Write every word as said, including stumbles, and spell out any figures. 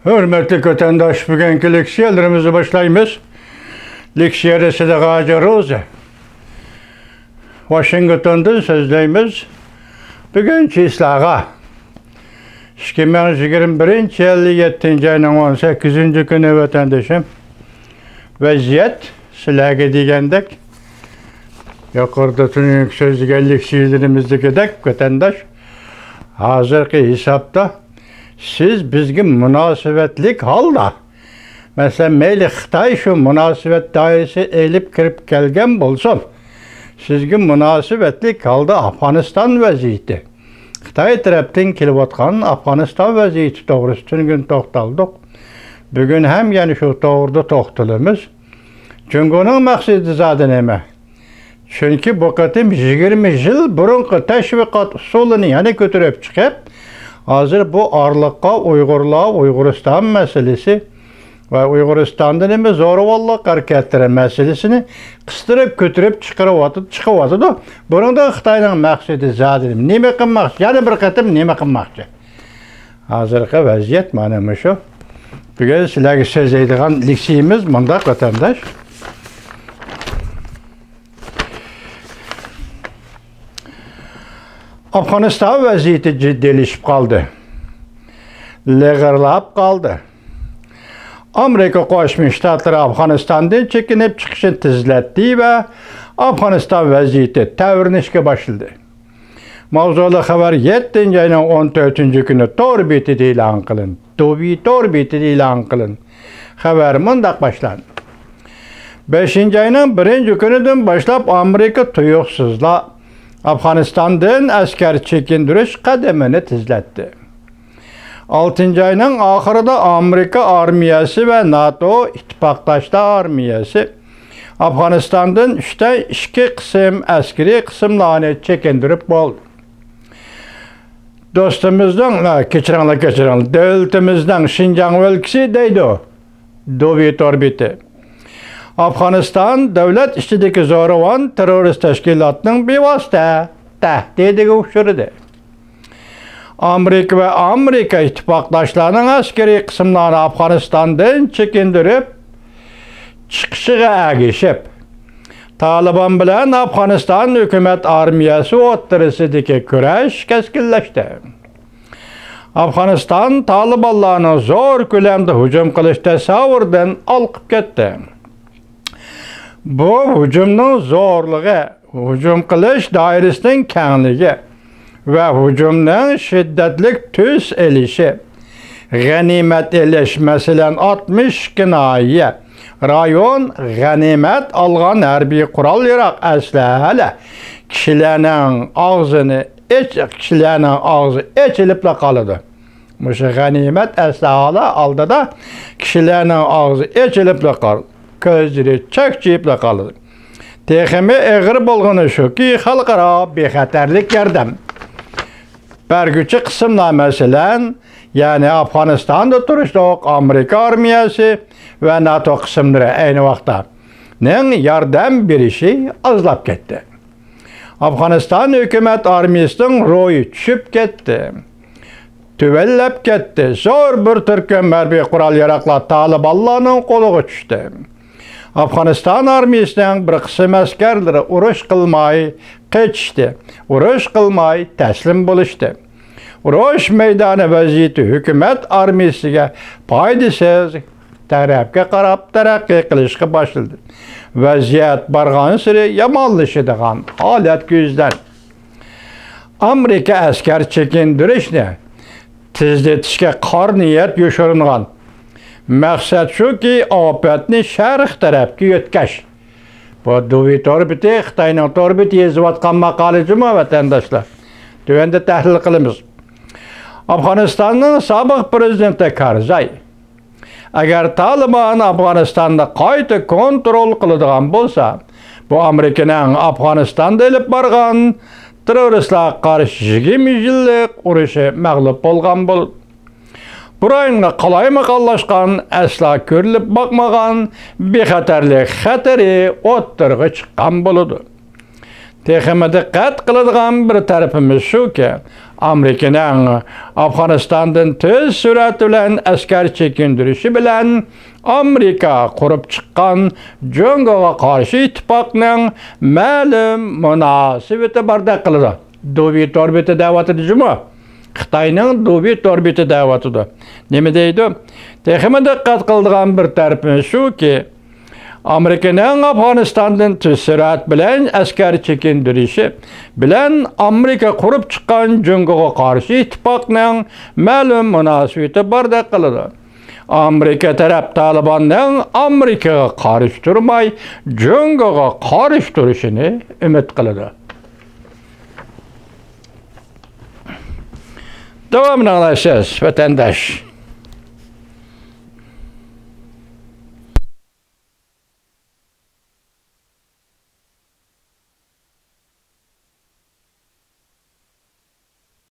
ھۆرمەتلىك ۋەتەنداش، بۈگۈنكى لېكسىيەلىرىمىزنى باشلايمىز. لېكسىيەدە سىدىق ھاجى روزى. ۋاشىنگتوندىن سۆزلەيمىز. بۈگۈن چىسلاغا، ئىككى مىڭ يىگىرمە بىرىنچى يىل يەتتىنچى ئاينىڭ ئون سەككىزىنچى كۈنى، ۋەتەندىشىم. ۋەزىيەت سىلەرگە دېگەندەك، يۇقىرىدا تۈنۈگۈن سۆزلىگەن لېكسىيەلىرىمىزدىكىدەك، ۋەتەنداش، ھازىرقى ھېسابتا سىز بىزگە مۇناسىۋەتلىك ھالدا، مەسىلەن، مەيلى خىتاي شۇ مۇناسىۋەت دائىرىسىگە ئېلىپ كىرىپ كەلگەن بولسۇن، سىزگە مۇناسىۋەتلىك ھالدا ئافغانىستان ۋەزىيىتى، خىتاي تەرەپتىن كېلىۋاتقان ئافغانىستان ۋەزىيىتى توغرىسىدا تۈنۈگۈن توختالدۇق. بۈگۈن ھەم يەنە شۇ توغرىدا توختىلىمىز. جۇڭگونىڭ مەقسىتى زادى نېمە؟ چۈنكى بۇ قېتىم يىگىرمە يىل بۇرۇنقى تەشۋىقات ئۇسۇلىنى يەنە كۆتۈرۈپ چىقىپ، ھازىر بۇ ئارىلىققا ئۇيغۇرلار، ئۇيغۇرىستان مەسىلىسى ۋە ئۇيغۇرىستاندا نېمە زورىۋاللىق ھەرىكەتلىرى مەسىلىسىنى قىستۇرۇپ كۆتۈرۈپ چىقىرىۋاتىدۇ، چىقىۋاتىدۇ. بۇنىڭدا خىتاينىڭ مەقسىتى زادى نېمە؟ نېمە قىلماقچى؟ يەنە بىر قېتىم نېمە قىلماقچى؟ ھازىرقى ۋەزىيەت مانا مۇشۇ. بۈگۈن سىلەرگە سۆزلەيدىغان لېكسىيىمىز مۇنداق، ۋەتەنداش. ئافغانىستان ۋەزىيىتى جىددىيلىشىپ قالدى. لىغىرلاپ قالدى. ئامېرىكا قوشما شتاتلىرى ئافغانىستاندىن چېكىنىپ چىقىشنى تېزلەتتى ۋە ئافغانىستان ۋەزىيىتى تەۋرىنىشكە باشلىدى. ماۋزۇلۇق خەۋەر يەتتىنچى ئاينىڭ ئون تۆتىنچى كۈنى تور بېتىدە ئېلان قىلىندى. دوۋى تور بېتىدە ئېلان قىلىندى. خەۋەر مۇنداق باشلاندى. بەشىنچى ئاينىڭ بىرىنچى كۈنىدىن باشلاپ ئامېرىكا تۇيۇقسىزلا ئافغانىستاندىن ئەسكەر چېكىندۈرۈش قەدىمىنى تېزلەتتى. ئالتىنچى ئاينىڭ ئاخىرىدا ئامېرىكا ئارمىيەسى ۋە ناتو ئىتتىپاقداشلار ئارمىيەسى ئافغانىستاندىن ئۈچتە ئىككى قىسىم ئەسكىرىي قىسىملارنى چېكىندۈرۈپ بولدى. دوستىمىزنىڭ، ھە، كەچۈرۈڭلار، كەچۈرۈڭلار، دۆلىتىمىزنىڭ شىنجاڭ ئۆلكىسى دەيدۇ دوۋى تور بېتى. ئافغانىستان دۆلەت ئىچىدىكى زورىۋان تېررورىست تەشكىلاتنىڭ بىۋاسىتە تەھدىتىگە ئۇچرىدى. ئامېرىكا ۋە ئامېرىكا ئىتتىپاقداشلارنىڭ ئەسكىرىي قىسىملارنى ئافغانىستاندىن چېكىندۈرۈپ چىقىشىغا ئەگىشىپ، تالىبان بىلەن ئافغانىستان ھۆكۈمەت ئارمىيەسى ئوتتۇرىسىدىكى كۈرەش كەسكىنلەشتى. ئافغانىستان تالىبانلارنىڭ زور كۆلەمدە ھۇجۇم قىلىش تەسەۋۋۇرىدىن ھالقىپ كەتتى. بۇ ھۇجۇمنىڭ زورلۇقى، ھۇجۇم قىلىش دائىرىسىنىڭ كەڭلىكى ۋە ھۇجۇمنىڭ شىددەتلىك تۈس ئېلىشى، غەنىيمەت ئېلىش، مەسىلەن، ئاتمىش ئىككى ناھىيە، رايون غەنىيمەت ئالغان ھەربىي قورال-ياراغ، ئەسلىھەلەر، كىشىلەرنىڭ ئاغزىنى ئېچ-، كىشىلەرنىڭ ئاغزى ئېچىلىپلا قالىدۇ. مۇشۇ غەنىيمەت ئەسلىھەلەر ئالدىدا كىشىلەرنىڭ ئاغزى ئېچىلىپلا قالىدۇ، كۆزلىرى چەكچىيىپلا قالىدۇ. تېخىمۇ ئېغىر بولغىنى شۇكى، خەلقئارا بىخەتەرلىك ياردەم بەرگۈچى قىسىملار، مەسىلەن، يەنى ئافغانىستاندا تۇرۇشلۇق ئامېرىكا ئارمىيەسى ۋە ناتو قىسىملىرى ئەينى ۋاقىتتا نىڭ ياردەم بېرىشى ئازلاپ كەتتى. ئافغانىستان ھۆكۈمەت ئارمىيىسىنىڭ روھى چۈشۈپ كەتتى. تۆۋەنلەپ كەتتى. زور بىر تۈركۈم ھەربىي قورال-ياراغلار تالىبانلارنىڭ قولىغا چۈشتى. ئافغانىستان ئارمىيىسىنىڭ بىر قىسىم ئەسكەرلىرى ئۇرۇش قىلماي قېچىشتى، ئۇرۇش قىلماي تەسلىم بولۇشتى. ئۇرۇش مەيدانى ۋەزىيىتى ھۆكۈمەت ئارمىيىسىگە پايدىسىز تەرەپكە قاراپ تەرەققىي قىلىشقا باشلىدى. ۋەزىيەت بارغانسېرى يامانلىشىدىغان ھالەتكە يۈزلەندى. ئامېرىكا ئەسكەر چېكىندۈرۈشنى تېزلىتىشكە قارا نىيەت يوشۇرۇنغان. مەقسەت شۇكى، ئاپەتنى شەرق تەرەپكە يۆتكەش. بۇ دوۋى تور بېتى، خىتاينىڭ تور بېتى يېزىۋاتقان ماقالە جۇمۇ، ۋەتەنداشلار. تۆۋەندە تەھلىل قىلىمىز. ئافغانىستاننىڭ سابىق پرېزىدېنتى كارزاي، ئەگەر تالىبان ئافغانىستاننى قايتا كونترول قىلىدىغان بولسا، بۇ ئامېرىكىنىڭ ئافغانىستاندا ئېلىپ بارغان تېررورىستلارغا قارشى يىگىرمە يىللىق ئۇرۇشى مەغلۇپ بولغان بولىدۇ. بۇ رايونغا قالايمىقانلاشقان، ئەسلا كۆرۈلۈپ باقمىغان بىخەتەرلىك خەتىرى ئوتتۇرىغا چىققان بولىدۇ. تېخىمۇ دىققەت قىلىدىغان بىر تەرىپىمىز شۇكى، ئامېرىكىنىڭ ئافغانىستاندىن تېز سۈرئەت بىلەن ئەسكەر چېكىندۈرۈشى بىلەن ئامېرىكا قۇرۇپ چىققان جۇڭگوغا قارشى ئىتتىپاقنىڭ مەلۇم مۇناسىۋىتى باردەك قىلىدۇ. دۇۋى تور بېتى دەۋاتىدۇ جۇمۇ. خىتاينىڭ دۇۋى تور بېتى دەۋاتىدۇ. نېمە دەيدۇ؟ تېخىمۇ دىققەت قىلىدىغان بىر تەرىپىمىز شۇكى، ئامېرىكىنىڭ ئافغانىستاندىن تېز سۈرئەت بىلەن ئەسكەر چېكىندۈرۈشى بىلەن ئامېرىكا قۇرۇپ چىققان جۇڭگوغا قارشى ئىتتىپاقنىڭ مەلۇم مۇناسىۋىتى باردەك قىلىدۇ. ئامېرىكا تەرەپ تالىباننىڭ ئامېرىكىغا قارشى تۇرماي، جۇڭگوغا قارشى تۇرۇشىنى ئۈمىد قىلىدۇ. داۋامىنى ئاڭلايسىز، ۋەتەنداش.